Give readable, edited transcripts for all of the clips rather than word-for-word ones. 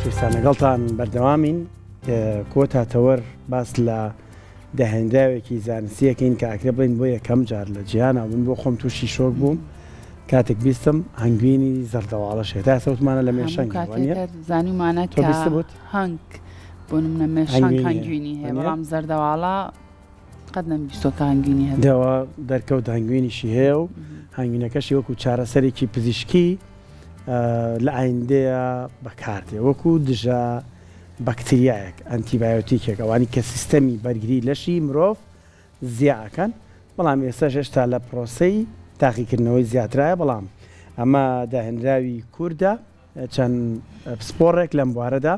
خۆشەویستان لەگەڵتان بەردەوامین کۆتا تەوەر باس لە داهێنراوێکی زانستیەکەین کە ئەکرێ بڵین بۆ یەکەم جار لە جیهانا من بۆ خۆم تووشی شۆک بووم کاتێک بیستم هەنگوینی زەردەواڵە شێ تا ئێستا وتمانە لە مێشەنگ زانیمانە تۆ بیستبووت هەنگ بۆ نمونە مێشەنگ هەنگوینی هەیە بەڵام زەردەواڵە قەت نەمبیستووە کە هەنگوینی هەبێت. دەوە دەرکەوت هەنگوینیشی هەیە و هەنگوینەکەشی وەکو چارەسەرێکی پزیشکی لە ئایندەیە بەکاردێ وەکو دژە بەکتریایەک، ئەنتیبایۆتیکێک، ئەوانی کە سیستەمی بەرگری لەشی مرۆڤ زیا ئەکەن، بەڵام ئێستاش هێشتا لە پرۆسەی تاقیکردنەوەی زیاترایە، بەڵام ئەمە داهێنراوی کوردە. چەند پسپۆڕێک لەم بوارەدا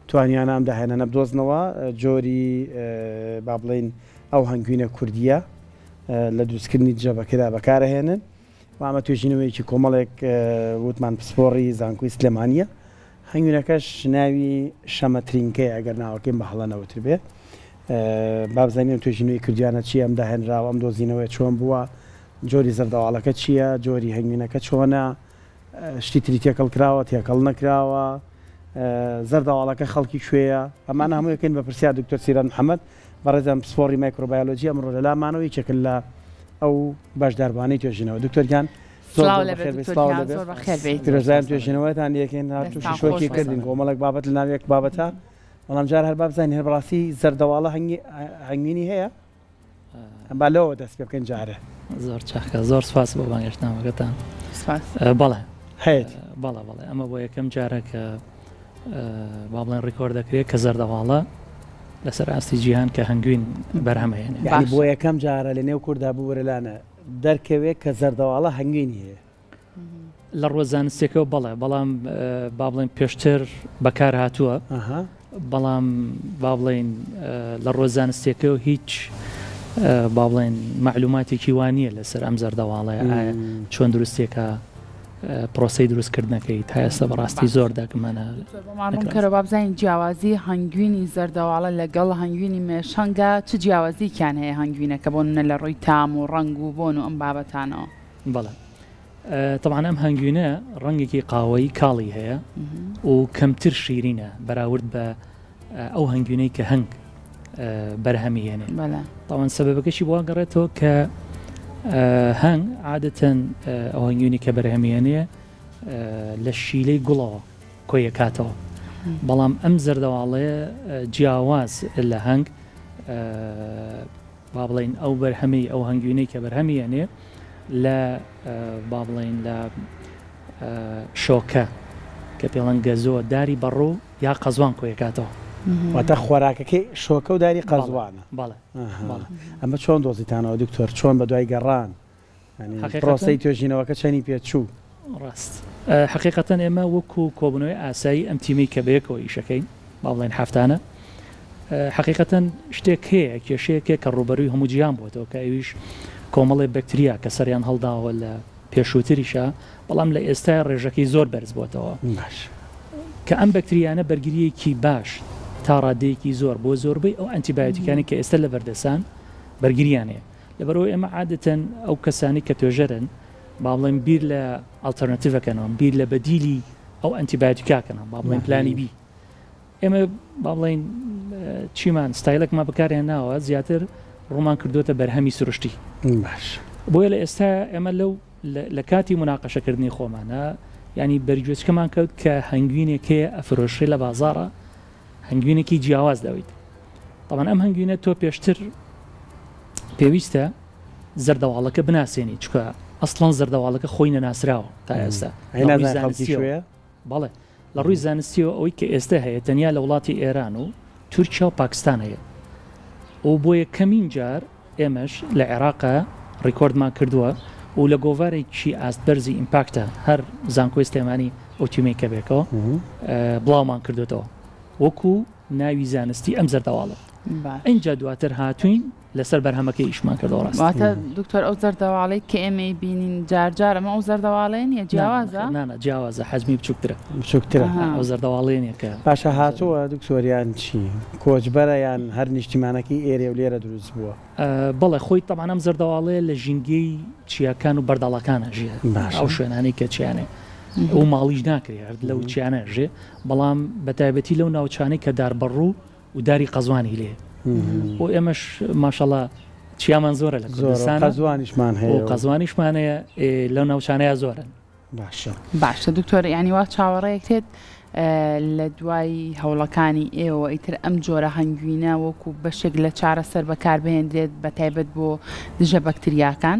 توانیانە ئەم داهێنانە بدۆزنەوە، جۆری با بڵێین ئەو هەنگوینە کوردییە لە دروستکردنی دژەبەکتریا بەکارئەهێنن و ئەمە توێژینەوەیەکی کۆمەڵێک وتمان پسپۆڕی زانکۆی سلێمانییە. هەنگوینەکەش ناوی شەمەترینکەیە ئەگەر ناوەکەیم بە هەڵە نەوتبێ. با بزانین ئەم توێژینەوەی کردویانە چییە، ئەم داهێنراوە، ئەم دۆزینەوەیە چۆن بووە، جۆری زەردەواڵەکە چییە، جۆری هەنگوینەکە چۆنە، شتی تری تێکەڵ کراوە تێکەڵ نەکراوە زەردەواڵەکە خەڵکی کوێیە ئەمانە هەموو یەکەین بە پرسیار دکتۆر سیران محەممەد بەڕێزان پسپۆڕی مایکرۆبایۆلۆجی ئەمڕۆ لە لامانەوە یەکێکن لە ئەو بەشداربووانەی توێژینەوە دکتۆر گیان پیرۆزایان توێژینەوەتان یەکەین تووشی شۆکی کردین کۆمەڵێک بابەت لە ناو یەک بابەتە بەڵام جار هەر با بزانین هەر بەڕاستی زەردەواڵە هەنگوینی هەیە با لەوەوە دەست پێ بکەین جارێ. زۆر چاکە زۆر سپاس بۆ بانگێشتنامەکەتان. سپاس. بەڵێ. هەیەتی. بەڵێ بەڵێ ئەمە بۆ یەکەم جارە کە با بڵێن ڕیکۆرد دەکرێت کە زەردەواڵە لەسەر ئاستی جیهان کە هەنگوین بەرهەم هێنێ. یانی بۆ یەکەم جارە لە نێو کوردا ببورە لانە دەرکەوێت کە زەردەواڵە هەنگوینی هەیە. لە ڕووە زانستیەکەوە بەڵێ، بەڵام با بڵێین پێشتر بەکار هاتووە، بەڵام با بڵێین لە ڕووە زانستیەکەوە هیچ با بڵێن مەعلوماتێکی وا نییە لەسەر ئەم زەردەواڵەیە ئایا چۆن دروستێکە پرۆسەی دروستکردنەکەی تا ئێستا بەڕاستی زۆر دەگمەنە. ڕوونکەرەوە با بزانین جیاوازی هەنگوینی زەردەواڵە لەگەڵ هەنگوینی مێشەنگا چ جیاوازیەکیان هەیە هەنگوینەکە بۆ نمونە لە ڕووی تام و ڕەنگ و بۆن و ئەم بابەتانەوە؟ بەڵێ تەبعەن ئەم هەنگوینە ڕەنگێکی قاوەیی کاڵی هەیە و کەمتر شیرینە بەراورد بە ئەو هەنگوینەی کە هەنگ بەرهەمی هێنێ تاوان سەبەبەکەشی بۆ گەڕێتەوە کە هەنگ عادەتەن ئەو هەنگوینی کە بەرهەمیێنێ لە شیلەی گوڵەوە کۆیەکاتەوە بەڵام ئەم زەردەواڵەیە جیاواز لە هەنگ با بڵێین ئەو بەرهەمەی ئەو هەنگوینەی کە بەرهەمی ئەنێ لە با بڵێین لە شۆکە کە پێڵەن گەزۆ داری بەڕوو یا قەزوان کۆیەکاتەوە. واتە خۆراکەکەی شۆکە و داری قەزوانە. بەڵێ بەڵێ. ئەمە چۆن دۆزیتانەوە دکتۆر چۆن بەدوای گەڕان پرۆسەی توێژینەوەکە چەنی پێ چوو؟ ڕاست حەقیقەتەن ئێمە وەکو کۆبوونەوەی ئاسایی ئەم تیمەی کە بەیەکەوە ئیشەکەین با بڵێن هەفتانە حەقیقەتەن شتێک هەیە کێشەیەک هەیە کە ڕووبەرووی هەموو جیهان بۆتەوە کە ئەویش کۆمەڵێ بەکتریا کە سەریان هەڵداوە لە پێشووتریشا بەڵام لە ئێستا ڕێژەکەی زۆر بەرز بۆتەوە باش کە ئەم بەکتریانە بەرگریەکی باش تا ڕادەیەکی زۆر بۆ زۆربەی ئەو ئەنتیبایۆتیکانی کە ئێستا لە بەردەسان بەرگریان هەیە لەبەرئەوە ئێمە عادەتەن ئەو کەسانەی کە توێژەرن با بڵێین بیر لە ئەڵتەرناتیڤ ئەکەنەوە، بیر لە بەدیلی ئەو ئەنتیبایۆتیکە ئەکەنەوە، با بڵێین پلانی بی. ئێمە با بڵێین چیمان ستایلێکمان بەکارهێناوە زیاتر ڕوومان کردووەتە بەرهەمی سروشتی. باش. بۆیە لە ئێستا ئێمە لەو لە کاتی موناقەشەکردنی خۆمانە یانی بەرگوێچکەمان کەوت کە هەنگوینێک هەیە ئەفرۆشرێ لە بازاڕا هەنگوینێکی جیاواز دەویت تەبعەن ئەم هەنگوینە تۆ پێشتر پێویستە زەردەواڵەکە بناسێنی چکە ئەسڵەن زەردەواڵەکە خۆی نەناسراوە تا ئێستا بەڵێ لە ڕووی زانستیەوە ئەوەی کە ئێستا هەیە تەنیا لە وڵاتی ئێران و تورکیا و پاکستان هەیە و بۆ یەکەمین جار ئێمەش لە عێراقا ڕیکۆردمان کردووە و لە گۆڤارێکی ئاست بەرزی ئیمپاکتە هەر زانکۆی سلێمانی ئەو تیمەی کە بێکەوە بڵاومان کردوێتەوە وەکو ناوی زانستی ئەم زەردەواڵە ئینجا دواتر هاتوین لەسەر بەرهەمەکەی ئیشمان کردەوە ڕاست واتە دکتۆر ئەو زەردەواڵەی کە ئێمەی بینین جار جار ئەمە ئەو زەردەواڵەیە نییە جیاوازە؟ نا نا جیاوازە حەجمی بچووکترە. بچووکترە. ئەو زەردەواڵەیە نییە کە. باشە هاتووە دکتۆر یان چی؟ کۆچبەرە یان هەر نیشتیمانەکەی ئێرەیە و لێرە دروست بووە؟ بەڵێ خۆی تەبعەن ئەم زەردەواڵەیە لە ژینگەی چیاکان و بەردەڵەکان ئەژیێ باشە. ئەو شوێنانەی کە چیانێ. و ماڵیش ناکرێ هەر لەو چیانە ژێ بەڵام بە تایبەتی لەو ناوچانەی کە داربەڕوو و داری قەزوانی لێ بۆ ئێمەش ماشەڵا چیامان زۆرە لە کوردستان قەزوانیشمان هەیە و قەزوانیشمان هەیە لەو ناوچانەیە زۆرن. باشە. باشە دکتۆر یانی وا چاوەڕێکرێت لە دوای هەوڵەکانی ئێوە ئیتر ئەم جۆرە هەنگوینە وەکو بەشێک لە چارەسەر بەکاربهێندرێت بە تایبەت بۆ دژە بەکتریاکان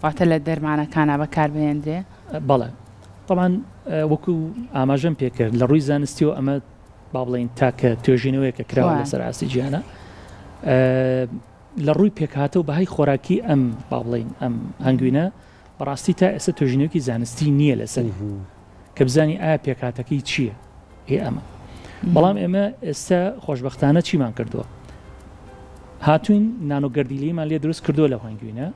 واتە لە دەرمانەکانا بەکاربهێندرێ؟ بەڵێ تەبعەن وەکو ئاماژەم پێکرد لە ڕووی زانستیەوە ئەمە با بڵێین تاکە توێژینەوەیەکە کراوە لەسەر ئاستی جیهانە لە ڕووی پێکهاتە و بەهای خۆراکی ئەم با بڵێین ئەم هەنگوینە بەڕاستی تا ئێستا توێژینەوەکی زانستی نییە لەسەر کە بزانی ئایا پێکهاتەکەی چییە هی ئەمە بەڵام ئێمە ئێستا خۆشببختانە چیمان کردووە هاتوین نانۆگەردیلەیمان لێ دروست کردووە لە هەنگوینە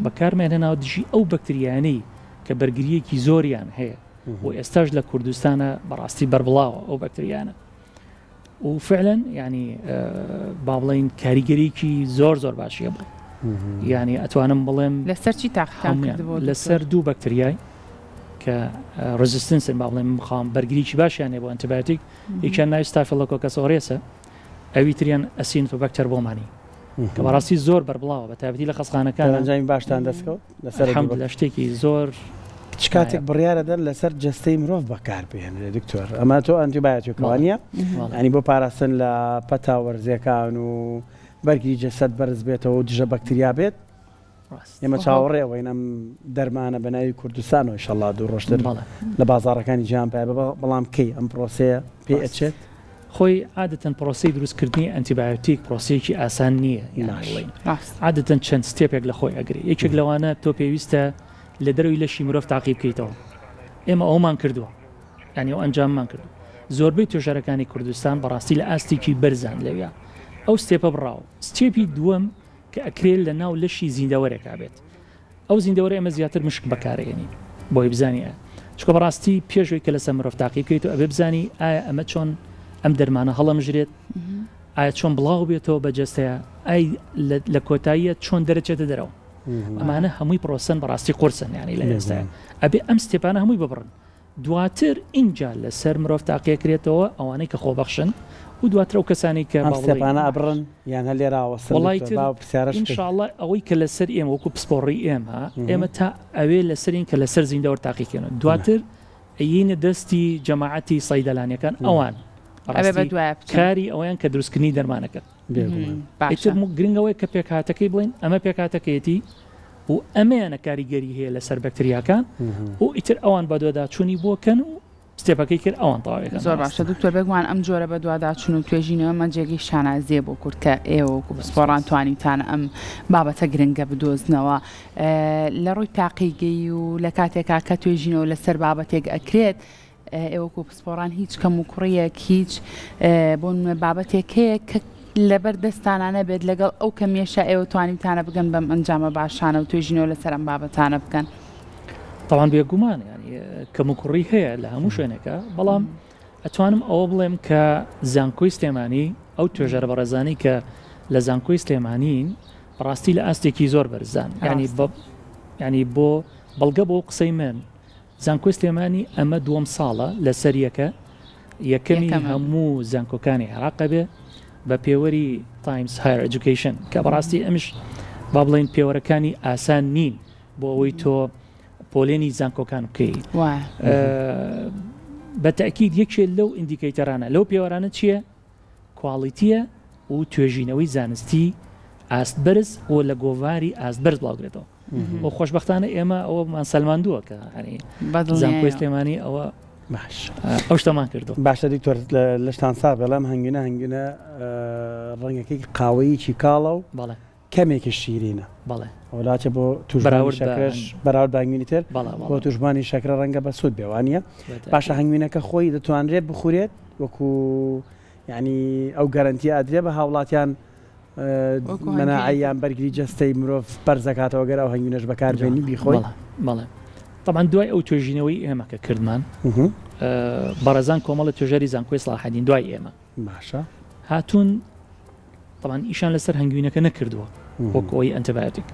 بەکارمان هێناوە دژی ئەو بەکتریانەی کە بەرگریەکی زۆریان هەیە و ئێستاش لە کوردستانە بەڕاستی بەربڵاوە ئەو بەکتریانە و فعلا ینی با بڵین کاریگەریکی زۆر زۆر باشیە بوو ینی ئەتوانم بڵێم لەسەر چی تاقیتان لەسەر دوو بەکتریای کە resistance ن با بڵێم خاوەن بەرگریی باشیان هەیە بۆ ئەنتیبایۆتیک یەکیان ناوی Staphylococcus aureus ە ئەوی تریان Acinetobacter baumannii کە بەڕاستی زۆر بەربڵاوە بە تایبەتی لە خەستخانەکان. دەرەنجامی باشتان دەستکەوت لەسەر الحمدللە شتێکی زۆر چ کاتێک بڕیارە دەن لەسەر جەستەی مرۆڤ بەکار بهێنرێت دکتۆر ئەمە تۆ ئەنتیبایۆتیکەوە نییە ینی بۆ پاراستن لە پەتا وەرزیەکان و بەرگری جەسەد بەرز بێتەوە و دژە بەکتریا بێت ئێمە چاوەڕێ ئەوەین ئەم دەرمانە بە ناوی کوردستانەوە ئیشەڵا دوو ڕۆژتر لە بازاڕەکانی جیهان پای بە بەڵام کەی ئەم پرۆسەیە پێ ئەچێت؟ خۆی عادەتەن پرۆسەی دروستکردنی ئەنتیبایۆتیک پرۆسەیەکی ئاسان نییە یان بڵێین عادەتەن چەند step ێک لە خۆی ئەگرێ یەکێک لەوانە تۆ پێویستە لە دەرەوەی لەشی مرۆڤ تاقی بکەیتەوە ئێمە ئەومان کردووە یانی ئەو ئەنجاممان کردو زۆربەی توێژەرەکانی کوردستان بەڕاستی لە ئاستێکی بەرزان لەویا ئەو step ە بڕاوە step ی دووەم کە ئەکرێ لە ناو لەشی زیندەوەرێکا بێت ئەو زیندەوەرە ئێمە زیاتر مشک بەکارئێنین بۆی بزانی ئایا چونکە بەڕاستی پێش ئەوەی کە لەسەر مرۆڤ تاقی بکەیت و ئەبێ بزانی ئایا ئەمە چۆن ئەم دەرمانە هەڵەمژرێت ئایا چۆن بڵاو بێتەوە بە جەستەیە ئای لە کۆتاییە چۆن دەرەچێتە دەرەوە ئەمانە هەمووی پرۆسەن بەڕاستی قورسن ینی لە ئێستا ئەبێ ئەم step انە هەمووی ببڕن دواتر ئینجا لەسەر مرۆڤ تاقیەکرێتەوە ئەوانەی کە خۆبەخشن و دواتر ئەو کەسانەی کە ئەم با بڵێین step انە ئەبڕن یان هەر لێرە ئەوەستن وەڵای دکتۆر تر با ئەو پرسیارەش ان بکەین. شاء اللە ئەوەی کە لەسەر ئێمە وەکو پسپۆڕی ئێمە ئێمە تا ئەوێ لەسەرین کە لەسەر زیندەوەر تاقیکەینەوە دواتر ئەیینە دەستی جەماعەتی صەیدەلانیەکان ئەوان ئەبێ بەڕاستی بەدوایە بچن. کاری ئەوەیان کە دروستکردنی دەرمانەکەن بێگومان. ئیتر باشە. گرنگ ئەوەیە کە پێکهاتەکەی بڵێین ئەمە پێکهاتەکەیەتی و ئەمەیانە کاریگەری هەیە لەسەر بەکتریاکان و ئیتر ئەوان بەدواداچوونی بۆ کەن و step ەکەی کرد ئەوان تەواویەکەن زۆر باشە دکتۆر بێگومان ئەم جۆرە بەدواداچوون و توێژینەوەمە جێگەی شانازیە بۆ کورد کە ئێوە وەکو پسپۆڕان توانیوتانە ئەم بابەتە گرنگە بدۆزنەوە لە ڕووی تاقیگەی و لە کاتێکا کە توێژینەوە لەسەر بابەتێک ئەکرێت ئێوە وەکو پسپۆڕان هیچ کەموکوڕییەک هیچ بۆ نمونە بابەتێک هەیە کە لەبەر دەستانا نەبێت لەگەڵ ئەو کەمیەشا ئێوە توانیوتانە بگەن بەم ئەنجامە باشانە و توێژینەوە لەسەر ئەم بابەتانە بکەن؟ تەوان بێگومان ینی کەموکوڕی هەیە لە هەموو شوێنێکە بەڵام ئەتوانم ئەوە بڵێم کە زانکۆی سلێمانی ئەو توێژەرە بەڕێزانی کە لە زانکۆی سلێمانین بەڕاستی لە ئاستێکی زۆر بەرزان ینی ینی بۆ بەڵگە بۆ قسەی من زانکۆی سلێمانی ئەمە دووەم ساڵە لەسەر یەکە یەکەمی هەموو زانکۆکانی عێراقە بێ بە پێوەری Times Higher Education کە بەڕاستی ئەمش با بڵێین پێوەرەکانی ئاسان نین بۆ ئەوەی تۆ پۆلێنی زانکۆکان بکەی بە تاکید یەکێ لەو indicator انە لەو پێوەرانە چییە quality ە و توێژینەوەی زانستی ئاست بەرز و لە گۆڤاری ئاست بەرز بڵاوکرێتەوە و خۆشبەختانە ئێمە ئەوەمان سەلماندووە کە هەنی زانکۆی سلێمانی ئەوە باش ئەو شتەمان کردو. باشە دکتۆر لەشتان ساغ بێ ئەم هەنگوینە هەنگوینە ڕەنگەکەی قاوەییکی کاڵە و بەڵێ کەمێکی شیرینە بەڵێ وەلاچە بۆ توشبوانی بەراورد بە شەکرەش بەراورد بە هەنگوینی تر بەڵێ بۆ بەڵێ توشبوانی شەکرە ڕەنگە بەسوود بێ وانییە؟ بەتەئکید. باشە هەنگوینەکە خۆی دەتوانرێت بخورێت وەکو یعنی ئەو گەرەنتیە ئەدرێ بە هاوڵاتیان مەناعە یان بەرگری جەستەی مرۆڤ بەرزەکاتەوە گەر ئەو هەنگوینەش بەکاربێنی بیخۆی؟ بەڵێ تەبعەن دوای ئەو توێژینەوەی ئێمە کە کردمان بەڕێزان کۆمەڵە توێژەری زانکۆی سڵاحەدین دوای ئێمە باشە هاتوون تەبعەن ئیشان لەسەر هەنگوینەکە نەکردووە وەک ئەوی ئەنتیبایۆتیک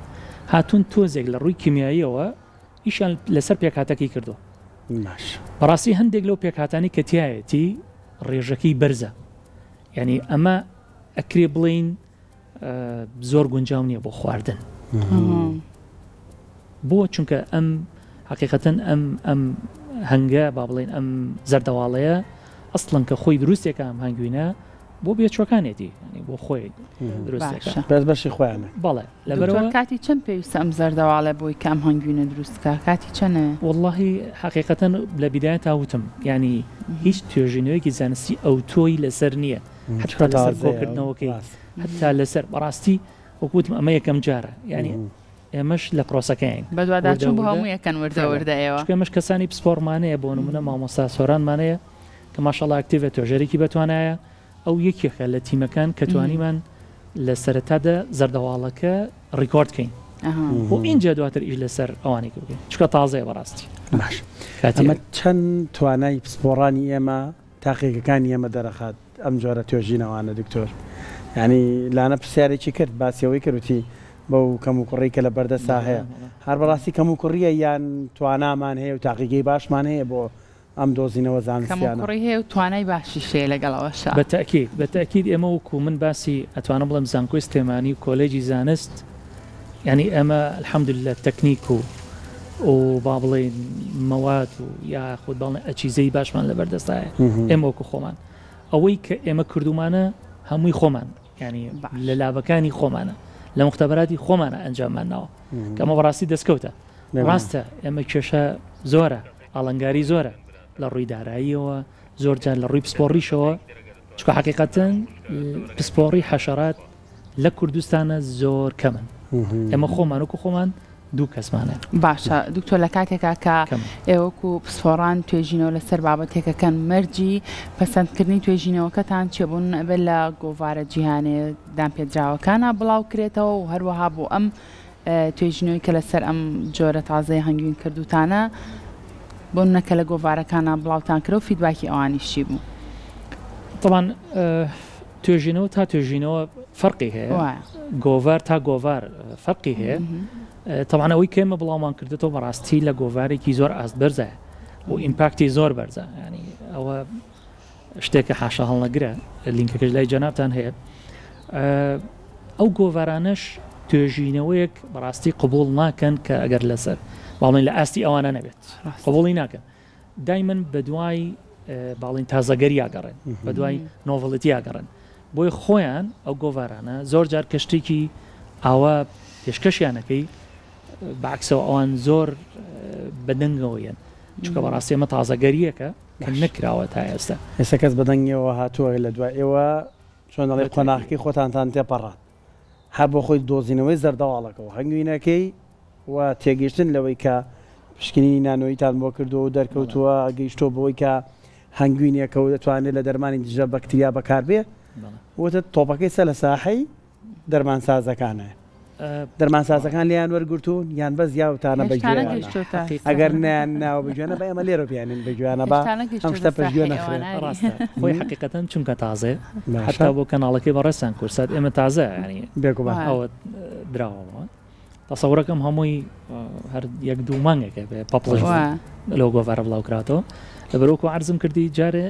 هاتوون تۆزێک لە ڕووی کیمیاییەوە ئیشان لەسەر پێکهاتەکەی کردووە. باش. بەڕاستی هەندێک لەو پێکهاتانەی کە تیایەتی ڕێژەکەی بەرزە یعنی ئەمە ئەکرێ بڵێین زۆر گونجاو نییە بۆ خواردن بۆ چونکە ئەم حقیقەتەن ئەم ئەم هەنگە با بڵێن ئەم زەردەواڵەیە ئەسڵەن کە خۆی دروستێکە ئەم هەنگوینە بۆ بێچوەکانێتی بۆ خۆی دروستێکە بەس بەشی خۆیانە بەڵێ لەبەرەوە کاتی چەند پێویستە ئەم زەردەواڵە بۆی کە ئەم هەنگوینە دروست بکا کاتی چەنە؟ وەڵاهی حەقیقەتەن لە بیدایەتا وتم یانی هیچ توێژینەوەیەکی زانستی ئەوتۆی لەسەر نییە حتا لەسەر کۆکردنەوەکەی حتا لەسەر بەڕاستی وەکو وتم ئەمە یەکەم جارە یانی ئێمەش لە پرۆسەکەین بەدواداچوون بۆ هەموو یەکەن وردە وردە ئێوە چونکە ئێمەش کەسانی پسپۆڕمانەیە بۆ نمونە مامۆستا سۆرانمانەیە کە ماشەڵا ئەکتیڤە توێژەرێکی بەتوانایە ئەو یەکێکە لە تیمەکان کە توانیمان لە سەرەتادا زەردەواڵەکە ڕیکۆرد کەین و ئینجا دواتر ئیش لەسەر ئەوانی بکەین چونکە تازەیە بەڕاستی باش ئەمە چەند توانای پسپۆڕانی ئێمە تاقیگەکانی ئێمە دەرەخات ئەم جۆرە توێژینەوانە دکتۆر یانی لانە پرسیارێکی کرد باسی ئەوەی کرد وتی بەو کەموکوڕی کە لە بەردەستا هەیە هەر بەڕاستی کەموکوڕیە یان توانامان هەیە و تاقیگەی باشمان هەیە بۆ ئەم دۆزینەوە زانستیانە. کەموکوڕی هەیە و توانای باشیش هەیە لەگەڵ ئەوەشا. بە تەئکید بە تەئکید ئێمە وەکو من باسی ئەتوانم بڵێم زانکۆی سلێمانی و کۆلێجی زانست یانی ئێمە الحمدللە تەکنیک و و با بڵێین مەواد و یاخود باڵێن ئەچیزەی باشمان لەبەر دەستایە ئێمە وەکو خۆمان ئەوەی کە ئێمە کردومانە هەمووی خۆمان ینی لە لابەکانی خۆمانە لە مختبەراتی خۆمانە ئەنجاممان ناوە کە ئەمە بەڕاستی دەستکەوتە ڕاستە ئێمە کێشە زۆرە ئاڵنگاری زۆرە لە ڕووی داراییەوە زۆر جار لە ڕووی پسپۆڕیشەوە چکە حقیقەتەن پسپۆڕی حەشەرات لە کوردستانە زۆر کەمن ئێمە خۆمان وەکو خۆمان دوو کەسمانە. باشە دکتۆر لە کاتێکا کە ئێوەکو پسپۆڕان توێژینەوە لەسەر بابەتێکەکەن مەرجی پەسەندکردنی توێژینەوەکەتان چیە بۆ نمونە ئەبێت لە گۆڤارە جیهانێ دانپێدراوەکانا بڵاو کرێتەوە و هەروەها بۆ ئەم توێژینەوەی کە لەسەر ئەم جۆرە تازەی هەنگوین کردوتانە بۆ نمونە کە لە گۆڤارەکانا بڵاوتان کرەوە فیدباکی ئەوانیش چی بوو؟ تەبعەن توێژینەوە تا توێژینەوە فەرقی هەیە گۆڤار تا گۆڤار فەرقی هەیە تەبعەن ئەوەی کە ئێمە بڵاومان کردێتەوە بەڕاستی لە گۆڤارێکی زۆر ئاست بەرزە و ئیمپاکتی زۆر بەرزە ینی ئەوە شتێکە حاشا هەڵنەگرە لینکەکەش لای جەنابتان هەیە ئەو گۆڤارانەش توێژینەوەیەک بەڕاستی قبول ناکەن کە ئەگەر لەسەر باڵێن لە ئاستی ئەوانە نەبێت قبولی ناکەن دایمەن بەدوای باڵین تازەگەریا گەڕێن بەدوای نۆڤڵتیا گەڕێن بۆی خۆیان ئەو گۆڤارانە زۆر جار کەشتێکی ئاوا پێشکەشیانەکەی بەعکسەوە ئەوان زۆر بەدەنگەوە یەن چونکە بەڕاستی ئەمە تازەگەریەکە کە نەکراوە تا ئێستا. ئێستا کەس بەدەنگیەوە هاتووە لە دوای ئێوە چۆن دەڵێی قۆناغەکەی خۆتانتان تێپەڕاند هەر بۆ خۆی دۆزینەوەی زەردەواڵەکە و هەنگوینەکەی و تێگەیشتن لەوەی کە پشکنینی نانۆییتان بۆ کردووە و دەرکەوتووە گەیشتووە بەوەی کە هەنگوینێکە و دەتوانێت لە دەرمانی دژە بەکتریا بەکاربێ وتت تۆپەکەی سە لە ساحەی دەرمانسازەکانە دەرمانسازەکان لێیان وەرگرتوون یان بەس یاوتانە بە گوێیانە ئەگەر نەیان ناوە بە گوێنە بە ئێمە لێرە بیانین بە گوێیانە با ئەم شتە پشت گوێ نەخرێت. ڕاستە خۆی حەقیقەتەن چونکە تازەیە حەتا بۆ کەناڵەکەی بەڕێزتان کورسات ئێمە تازە یانی بێگومان ئەوە دراوەوە تەسەورەکەم هەمووی هەر یەک دوو مانگێکە بێ پەپڵش لەو گۆڤارە بڵاو کراتەوە لەبەرەوەکو عەرزم کردی جارێ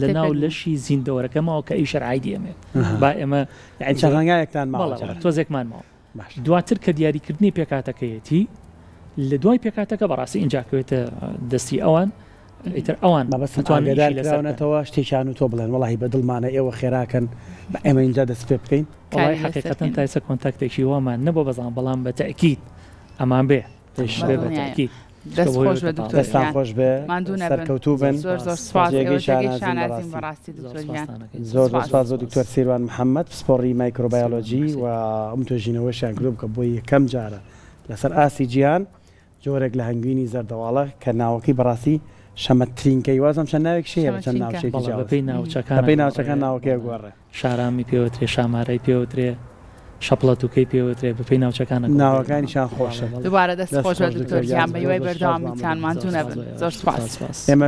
لە ناو لەشی زیندەوەرەکەمەوە کە ئیشەر عیدی ئەمێ با ئێمە یانی چەند هەنگاوێکتان ماوە بەڵێ تۆزێکمان ماوە دواتر کە دیاریکردنی پێکهاتەکەیەتی لە دوای پێکهاتەکە بەڕاستی ئینجا کەوێتە دەستی ئەوان ئیتر ئەوان مەبەستم ئاگادار کراونەتەوە شتێکیان و تۆ بڵێن وەڵاهی بە دڵمانە ئێوە خێراکەن بە ئێمە ئینجا دەست پێ بکەین وەڵای حەقیقەتەن تا ئێستا کۆنتاکتێکی وامان نەبووە بەزان بەڵام بە تەئکید ئەمان بێ بێ بە تەئکید دەست خۆش بێ دکتۆر دەستان گیان خۆش بێ ماندوو نەبن سەرکەوتوو بن زۆر زۆر سوپاس جێگەی ئێوە جێگەی شانازین شانازین بەڕاستی بەڕاستی دکتۆر گیان زۆر زۆر سوپاس سوپاس بۆ دکتۆر سیروان محەمەد پسپۆڕی مایکرۆبایۆلۆجی و ئەم توێژینەوەشیان کردووە کە بۆ یەکەم جارە لەسەر ئاستی جیهان جۆرێک لە هەنگوینی زەردەواڵە کە ناوەکەی بەڕاستی شەمەترینکەی وازم چەند ناوێکیشی هەیە بە چەند شەمەترینکە. ناوچەیەکی بەڵێ جیاواز بەپێی ناوچەکان بەپێی ئەگۆڕێ ناوچەکان ناوەکەی بەڵێ ئەگۆڕێ. شارامی پێوترێ شامارای پێوترێ شەپڵەتوکەی پێوترێ بەپێی ناوچەکان ئەگۆڕدرێ. ناوەکانیشیان خۆشە. دووبارە دەست دەست خۆش بێت خۆش دکتۆر دکتۆر گیان گیان بە زۆر هیوای زۆر سوپاس بەردەوامیتان مامۆستا. ماندوو زۆر نەبن سوپاس بۆ ئێوەش زۆر زۆر سوپاس. سوپاس. ئێمەش.